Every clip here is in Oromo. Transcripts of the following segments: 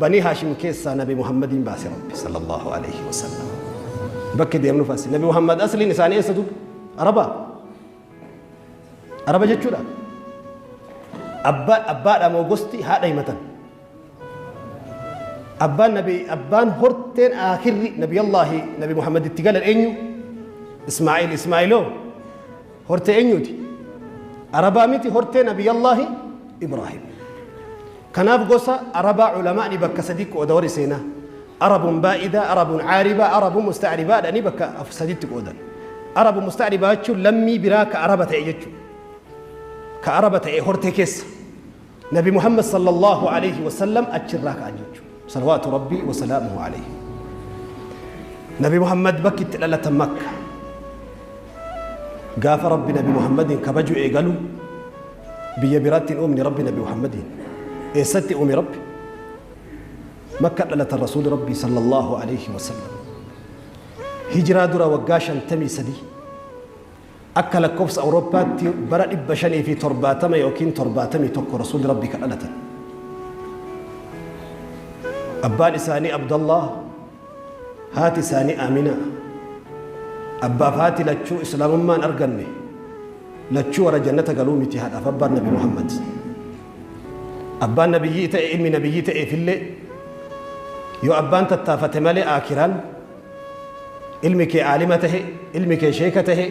Banii Haashim keessaa Nabi Muhammadiin baase Rabbi sallallahu alaihi wasallam. Bakki deemnuuf asi. Nabi Muhammad asliin isaanii eessa duuba? Araba. Araba jechuudha. Abbaa abbaadha moo gosti haadha himatan. Abbaan nabi abbaan horteen aakirri nabiyallaahi Nabi Muhammad itti galan eenyu? Ismaa'il. Ismaa'iloo hortee eenyuuti? Arabaa miti, hortee nabiyallaahi Ibraahim. Kanaaf gosa Arabaa ulamaa'ni bakka sadii qooda warri seenaa. Arabun baa'ida, Arabun caaribaa, Arabun musta'ribaa jedhanii bakka sadiitti qoodan. Arabun musta'ribaa jechuun lammii biraa ka Araba ta'e jechuudha. Ka Araba ta'e hortee keessa. Nabi Muhammad sallallahu alaihi wasallam achirraa ka'an jechuudha. Salawaatu Rabbii wa salaamuhu alaihi. Nabi Muhammad bakki itti dhalatan Makka. Gaafa Rabbi Nabi Muhammadiin kabaju eegalu biyya biraatti hin uumne Rabbi Nabi Muhammadiin. Eessatti uume Rabbi? Makka dhalatan Rasuuli Rabbii sallallahu alaihi wasallam. Hijiraa dura waggaa 53, akka lakkoofsa Awurooppaatti bara 570 yookiin 71 Rasuulli Rabbii kan dhalatan. Abbaan isaanii Abdallah, haati isaanii Amina. Abbaaf haati lachuu Islaamummaan arganne. Lachuu warra jannata galuu miti haadhaaf abbaan Nabi Muhammad. Abbaan nabiyyii ta'e, ilmi nabiyyii ta'eefillee yoo abbaan tattaafate malee, aakiraan ilmi kee aalima tahe, ilmi kee sheeka tahe,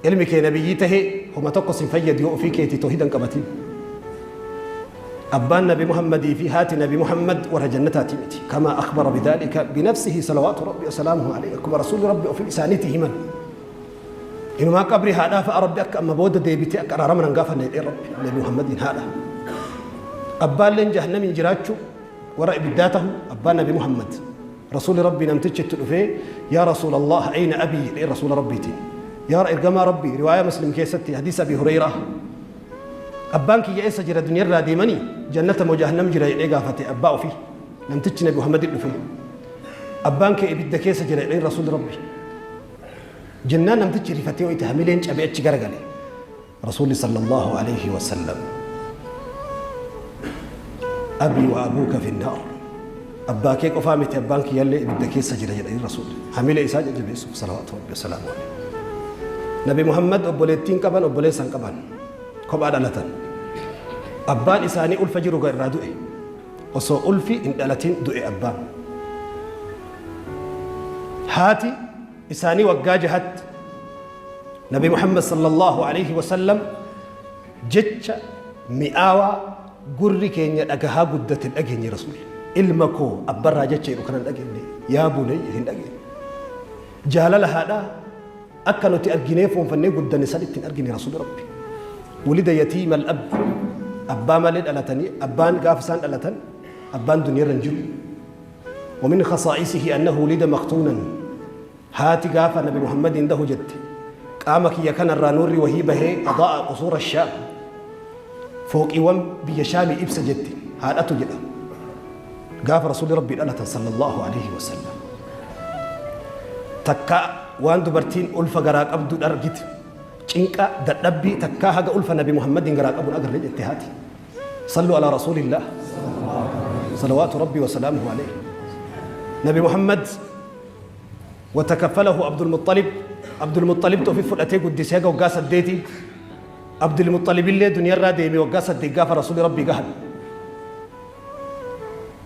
ilmi kee nabiyyii tahe, homa tokko sin fayyadu yoo ofii keetii toohida hin qabatin. Abbaan Nabi Muhammadii fi haati Nabi Muhammad warra jannataati miti. Kama akhbara bidhalika binafsihi salawaatu Rabbi wasalaamuhu alayhi. Akkuma Rasuulli Rabbi ofii isaaniitii himan. Inumaa qabrii haadhaa fa'a Rabbi akka amma booda deebitee akka araarama nan gaafanne jedhee Rabbi Nabi Muhammadiin haadha. Abbaalleen jahannamiin jiraachuu, warra ibiddaa tahu abbaan Nabi Muhammad. Rasuulli Rabbii namtichi itti dhufee, "Yaa Rasuulallah, ayna abii?" jedhee Rasuula Rabbiitiin. Yaa ergamaa Rabbii, riwaayaa Muslim keessatti, hadiisa Abi Hureyraa. Abbaan kiyya eessa jira, duniyarraa deemanii jannata moo jahannam jira jedhee gaafate abbaa ofii. Namtichi Nabi Muhammaditti dhufe. Abbaan kee ibidda keessa jira jedheen Rasuulli Rabbii. Jennaan namtichi rifatee wayita hamileen cabee achi garagale. Rasuulli sallallahu alayhi wa sallam, "Abii wa abuuka fi naar. Abbaa kee qofaa miti, abbaan kiyyallee ibidda keessa jira" jedhanii Rasuulli. Hamilee isaa jajjabeessuuf salawaatu Rabbi wasalaamu alayhi. Nabi Muhammad obboleettiin qaban, obboleessan qaban, kophaa dhalatan. Abbaan isaanii ulfa jiru irraa du'e. Osoo ulfi hin dhalatin du'e abbaan. Haati isaanii waggaa jahatti Nabi Muhammad sallallahu alaihi wasallam jecha mi'aawaa gurri keenya dhagahaa guddate hin dhageenye Rasuulli. Ilma koo abbarraa jecha jedhu kana hin dhageenye. Yaa bunayya hin dhageenye. Jaalala haadhaa akka nuti arginee foonfannee guddanne san itti hin argine Rasuulli Rabbi. Wulida yatiima al-ab, abbaa malee dhalatanii, abbaan gaafa isaan dhalatan abbaan duniyaarra hin jiru. ومن خصائصه أنه ولد مختونا. Haati gaafa Nabi Muhammadiin dahu jette, qaama kiyya kanarraa nuurri wahii bahee أضاء قصور الشام, fooqiiwwan biyya Shaamii ibsa jette, haadhatu jedha. Gaafa Rasuulli Rabbii dhalatan sallallahu alaihi wasallam. Takka waan dubartiin ulfa garaa qabdu argite, cinqa dadhabbii takkaa haga ulfa Nabi Muhammadiin garaa qabuun agarre jette haati. صلوا على رسول الله صلوات ربي وسلامه عليه. نبي محمد وتكفله عبد المطلب. عبد المطلب تو في fudhatee guddisee haga waggaa 8. عبد المطلب illee duniyarraa deeme waggaa 8 gaafa Rasuulli Rabbii gahan.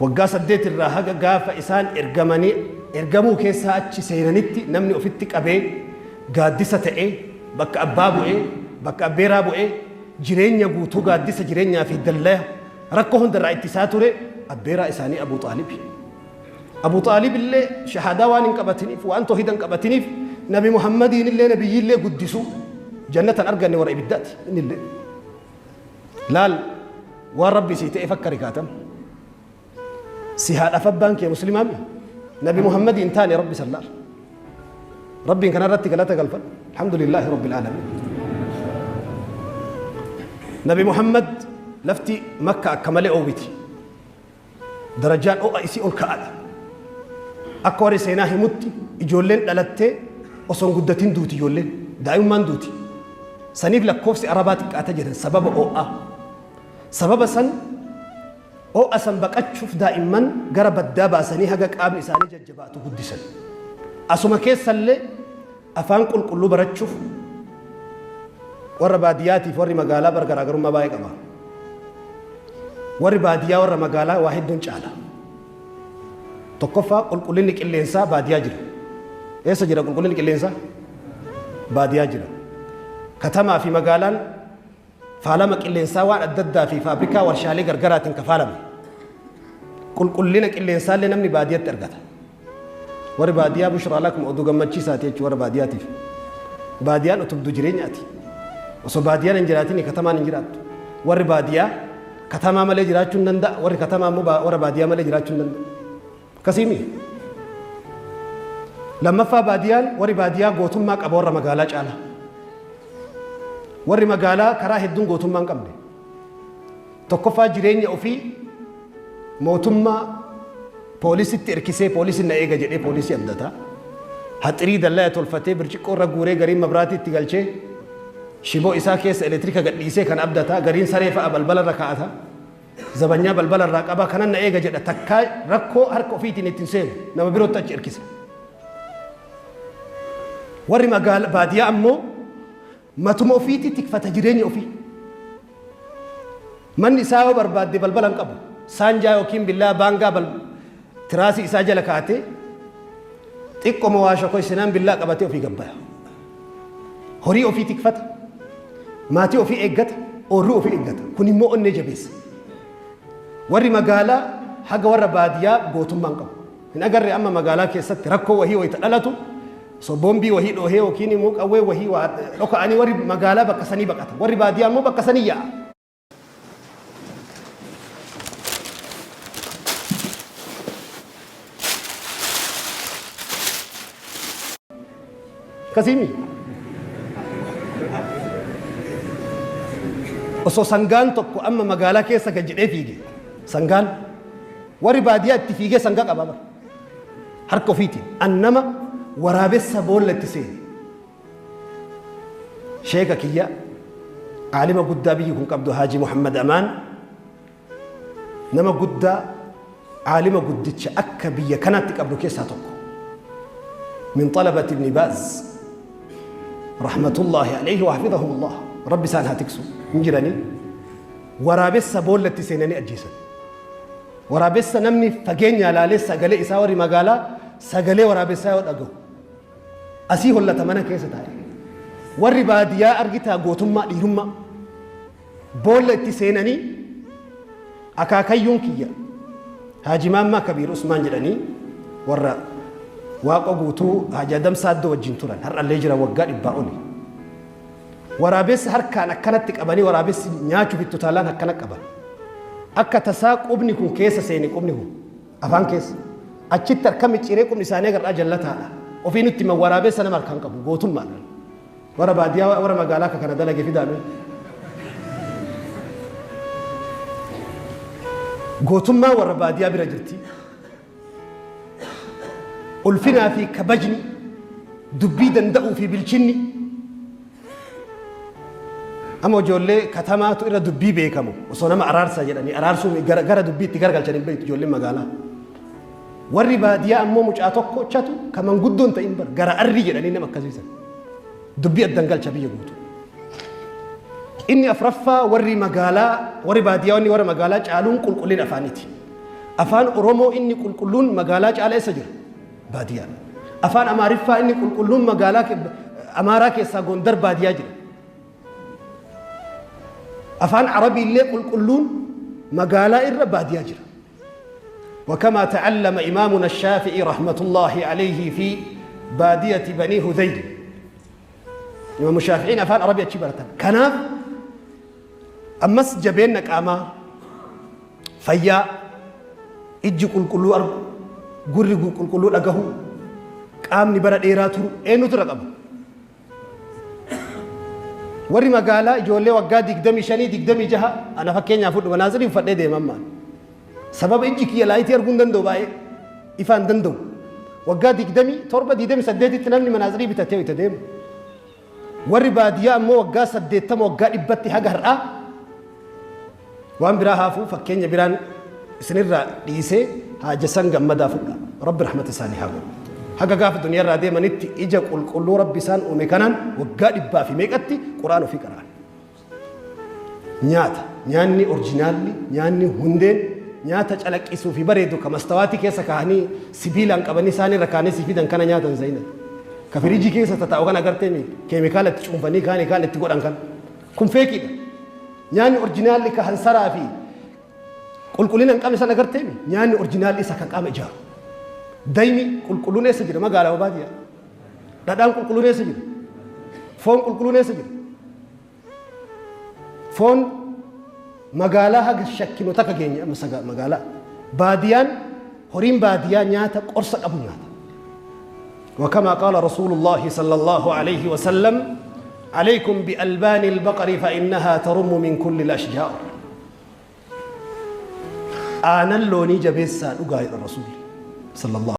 Waggaa 8 irraa haga gaafa isaan ergamanii ergamuu keessaa achi seenanitti namni ofitti qabee gaaddisa ta'ee, bakka abbaa bu'ee, bakka abbeeraa bu'ee, jireenya guutuu gaaddisa jireenyaa fi dallaya rakkoo hundarraa ittisaa ture abbeeraa isaanii Abuu Xaalibi. Abuu Xaalib illee shahaadaa waan hin qabatiniif, waan toohida hin qabatiniif, Nabi Muhammadiin illee nabiyyiillee guddisuu jannatan arganne, warra ibiddaati inni illee. Laal, waan Rabbi sii ta'eef akka rikaatam. Si haadhaaf abbaan kee muslimaami? Nabi Muhammadiin taane Rabbi sallaal. Rabbiin kanarratti galata galfadhu. الحمد لله رب العالمين. Nabi Muhammad lafti Makka akka malee oowwiti. Darajaan ho'a isii ol ka'aadha. Akka warri seenaa himutti ijoolleen dhalattee osoo hin guddatin duuti, ijoolleen daa'imummaan duuti. Saniif lakkoofsi Arabaa xiqqaata jedhan, sababa ho'aa. Sababa san Ho'a san baqachuuf daa'imman gara baddaa baasanii haga qaamni isaanii jajjabaatu guddisan. Asuma keessallee afaan qulqulluu barachuuf warra baadiyyaatiif warri magaalaa bar garaagarummaa baay'ee qaba. Warri baadiyyaa warra magaalaa waa hedduun caala. Tokkoffaa qulqullinni qilleensaa baadiyyaa jira. Eessa jira qulqullinni qilleensaa? Baadiyyaa jira. Katamaa fi magaalaan Faalama qilleensaa waan adda addaa fi faabrikaa warshaalee gargaraatiin ka faalame. Qulqullina qilleensaallee namni baadiyatti argata. Warri baadiyaa bushraa lakum oduu gammachiisaati jechuun warra baadiyaatiif. Baadiyaan utubdu jireenyaati. Osoo baadiyaan hin jiraatin katamaan hin jiraattu. Warri baadiyaa katamaa malee jiraachuu hin danda'a. Warri katamaa immoo warra baadiyaa malee jiraachuu hin danda'u. Akkasii mii? Lammaffaa baadiyaan warri baadiyaa gootummaa qaba warra magaalaa caala. Warri magaalaa karaa hedduun gootummaa hin qabne. Tokkoffaa jireenya ofii mootummaa poolisitti erkisee poolisiin na eega jedhee poolisii abdata. Haxirii dallaya tolfatee birciqqoo irra guuree gariin mabraatii itti galchee shiboo isaa keessa elektiriika gadhiisee kan abdata gariin saree fa'a balbala irra kaa'ata. Zabanyaa balbala irraa qaba kanan na eega jedha takkaa rakkoo harka ofiitiin itti hin seenu nama birootti achi erkisa. Warri magaala baadiyaa ammoo matuma ofiitii tikfata jireenya ofii. Manni isaa yoo barbaadde balbala hin qabu. Saanjaa yookiin billaa baangaa bal tiraasii isaa jala kaa'atee xiqqoma waa shokoysinaan billaa qabatee ofii gabbaya. Horii ofii tikfata, maatii ofii eeggata, oorruu ofii eeggata. Kun immoo onnee jabeessa. Warri magaalaa haga warra baadiyyaa gootummaa hin qabu. Hin agarre amma magaalaa keessatti rakkoo wahii wayita dhalatu osoo boombii wahii dhoohee yookiin immoo qawwee wahii waa dhoka'anii warri magaalaa bakka sanii baqata. Warri baadiyyaa immoo bakka sanii yaa'a. Akkasiimi. Osoo sangaan tokko amma magaalaa keessa gad jedhee fiige sangaan warri baadiyyaa itti fiigee sangaa qaba bara. Harka ofiitiin an nama waraabessa boolla itti seene. Sheeka kiyya aalima guddaa biyyi kun qabdu Haaji Muhammad Amaan nama guddaa aalima guddicha akka biyya kanaatti qabdu keessaa tokko. Min xalabati ibni Baaz rahmatullaahi alayhi wa hafidhahumullah rabbi isaan haa tiksu hin jiranii waraabessa boollatti seenanii ajjeesan. Waraabessa namni fageenya laalee sagalee isaa warri magaalaa sagalee waraabessaa yoo dhagahu Asii hollata mana keessa taa'e. Warri baadiyyaa argitaa gootummaa dhiirummaa. Boolla itti seenanii akaakayyuun kiyya Haaji Maammaa Kabiir Usmaan jedhanii warra Waaqoo guutuu Haaji Adam Saaddoo wajjin turan har'allee jira waggaa dhibbaa oli. Waraabessa harkaan akkanatti qabanii waraabessi nyaachuuf itti utaalaan akkana qaban. Akka tasaa qubni kun keessa seene qubni kun. Afaan keessa. Achitti harka micciiree qubni isaanii agarraa jallataadha. Ofii nutti himan waraabessa nama harkaan qabu gootummaadha. Warra baadiyyaa warra magaalaa akka kana dalage fidaa mee. Gootummaa warra baadiyyaa bira jirti. Ulfinaa fi kabajni dubbii danda'uu fi bilchinni Amma ijoollee katamaatu irra dubbii beekamu osoo nama araarsa jedhanii araarsuu gara, gara dubbii itti garagalchan hin beektu ijoolleen magaalaa. Warri baadiyyaa ammoo mucaa tokkochatu ka manguddoo hin ta'in bar gara arrii jedhanii nama akkasiisan. Dubbii addan galcha biyya guutuu. Inni afraffaa warri magaalaa warri baadiyyaa wanni warra magaalaa caaluun qulqullina afaaniiti. Afaan Oromoo inni qulqulluun magaalaa caala eessa jira? Baadiyyaa. Afaan Amaariffaa inni qulqulluun magaalaa Amaaraa keessaa Gondar baadiyyaa jira. Afaan Arabii illee qulqulluun magaalaa irra baadiyyaa jira. وكما تعلم إمامنا الشافعي رحمة الله عليه في بادية بني هذيل إمام الشافعي أفان عربي أتشبرتا كناف أمس جبين قاما Fayyaa, ijji qulqulluu argu, gurri qulqulluu dhagahu, qaamni bara dheeraa turu eenyutu irra qaba? Warri magaalaa ijoollee waggaa 25, 26 ana fakkeenyaaf fudhu manaatsirii uffadhee deema ammaan. Sababa ijji kiyya laayitii arguu hin danda'u baay'ee ifaa hin danda'u. Waggaa 27, 28tti namni manaatsirii bitatee itti deema. Warri baadiyyaa ammoo waggaa 80 waggaa dhibbatti haga har'aa waan biraa haafuu fakkeenya biraan Isinirraa dhiisee haaja san gammadaa fudha. Rabbi rahmata isaanii haa godhu. Haga gaafa duniyaarraa deemanitti ija qulqulluu Rabbi isaan uume kanaan waggaa dhibbaa fi meeqatti Qur'aan ofii qara'an. Nyaata, nyaanni orjinaalli, nyaanni hundeen nyaata calaqqisuu fi bareedu ka mastawaatii keessa kaahanii sibiilaan qabanii isaan irra kaanii si fidan kana nyaatan zayinat. Ka firiijii keessa tataa'u kana agartee mi keemikaala itti cuunfanii kaanii kaan itti godhan kana. Kun feekiidha. Nyaanni orjinaalli ka hansaraa fi qulqullina hin qabne san agartee mi nyaanni orjinaalli isa ka qaama ijaaru. Daymi qulqulluun eessa jira magaalaa baadiyyaa? Dhadhaan qulqulluun eessa jira? Foon qulqulluun eessa jira? Foon magaalaa haga shakkinu takka geenye amma saga magaalaa. Baadiyaan horiin baadiyaa nyaata qorsa qabu nyaata. وكما قال رسول الله صلى الله عليه وسلم عليكم بألبان البقر فإنها ترم من كل الأشجار aanan loonii jabeessaa dhugaa jedha rasuulli sallallahu